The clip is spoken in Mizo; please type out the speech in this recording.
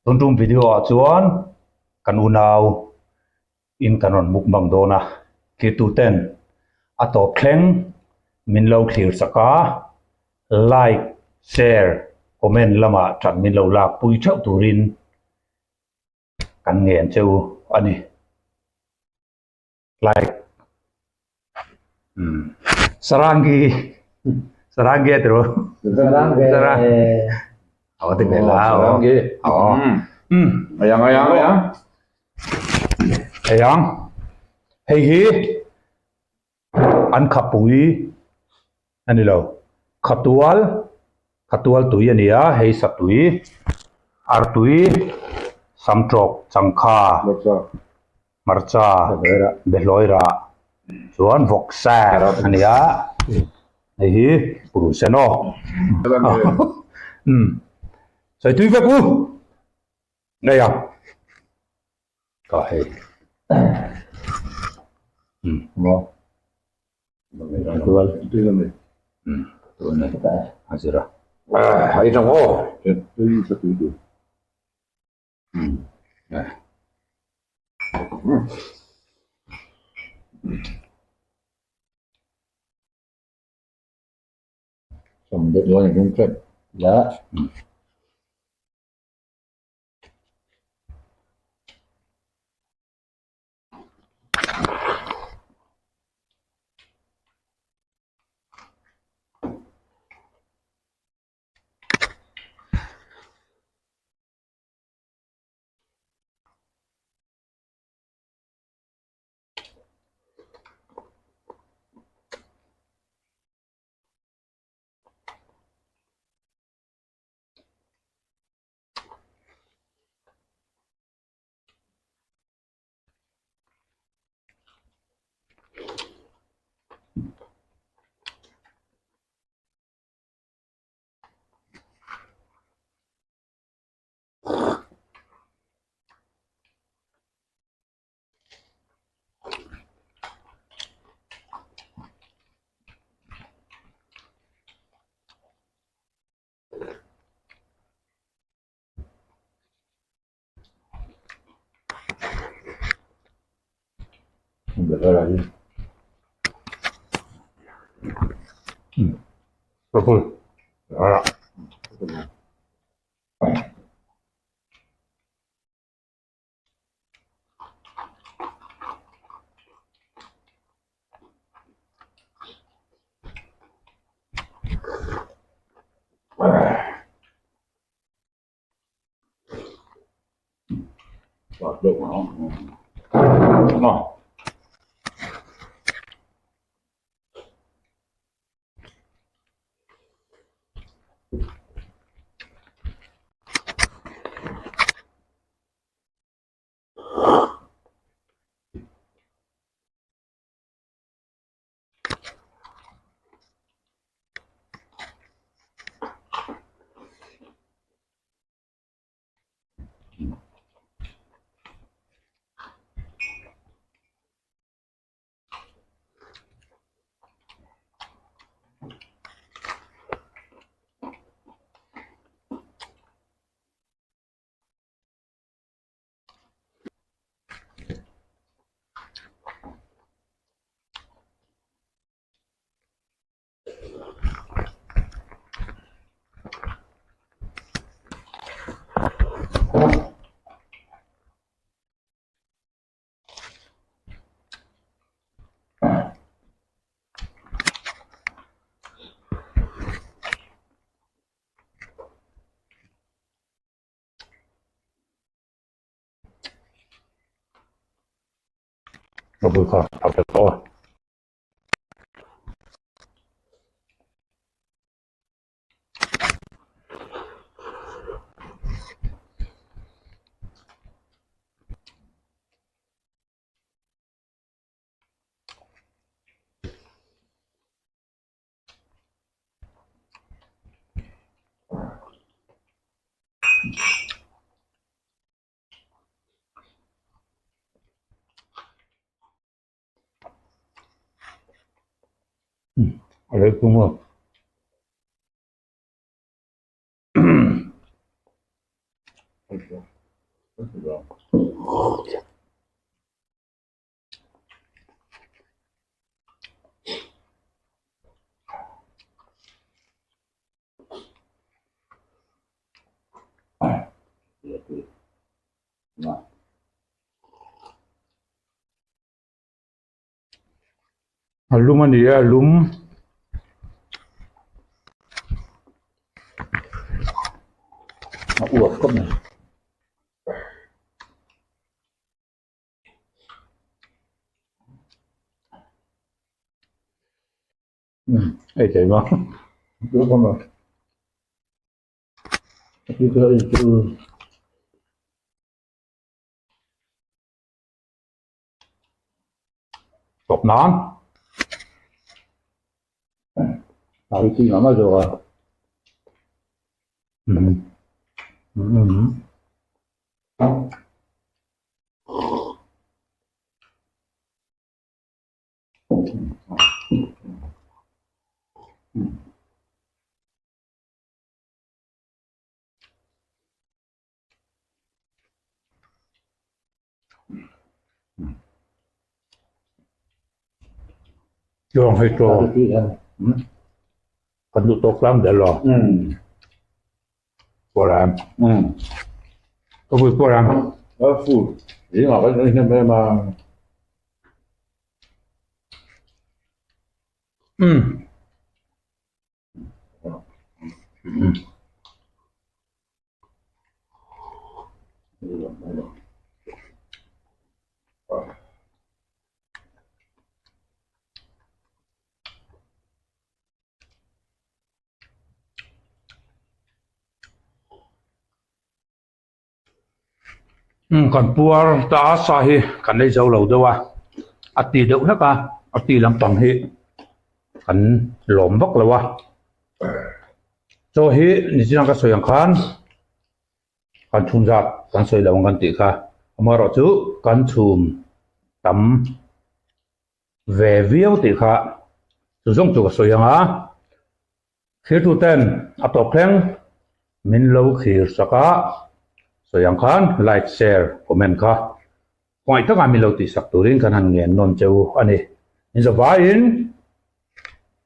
Tun tum video ah chuan kan unau in kan rawn mukbang dawn a, thlir ten a tawp thleng min lo thlir chak a, like, share, comment lamah that min lo lak pui theuh turin kan ngen che u a ni. Like um sarangi sarangi a tiro sarangi aw ti ve la sarangi aw um ayang ayang ayang ayang hei hi an khapui ani lo khatual khatual tui ani a hei satui artui samtawk changkha hmarcha behlawi rah chuan vawk sa a ni a hei hi purun sen aw umm sawi tui vek u nei ang ka hei umm umm a zir a hei tang aw tui tui tui. Ka bul kha a fel tawh a. A rei tum a. A lum a ni a, a lum. A uap khawp mai. Um, ei thei ma. Uap khawp mai. A tui kha ei chu. Tawp nan. A hi tui mah mah zawk a. Um. Um. Chuang hei chaw kan duh tawk tlang der lo. Pawh ram. Ka vui pawh ram. A fu zingah kan ei hnem em a. Umm kan puar ta a sa hi kan ei zo lo deuh a a ti deuh hlek a a ti lampang hi kan lawm vak lo a chaw hi nichina ka sawi ang khan kan chhum zat kan sawi lo ang kan tih kha amaherawhchu kan chhum tam ve viau tih kha chu zawng chu ka sawi ang a. Thirtu ten a tawp thleng min lo thlir sak a, sawi ang khan like, share, comment kha khawngaih takah min lo tihsak turin kan han ngen nawn che u a ni. In zavaiin.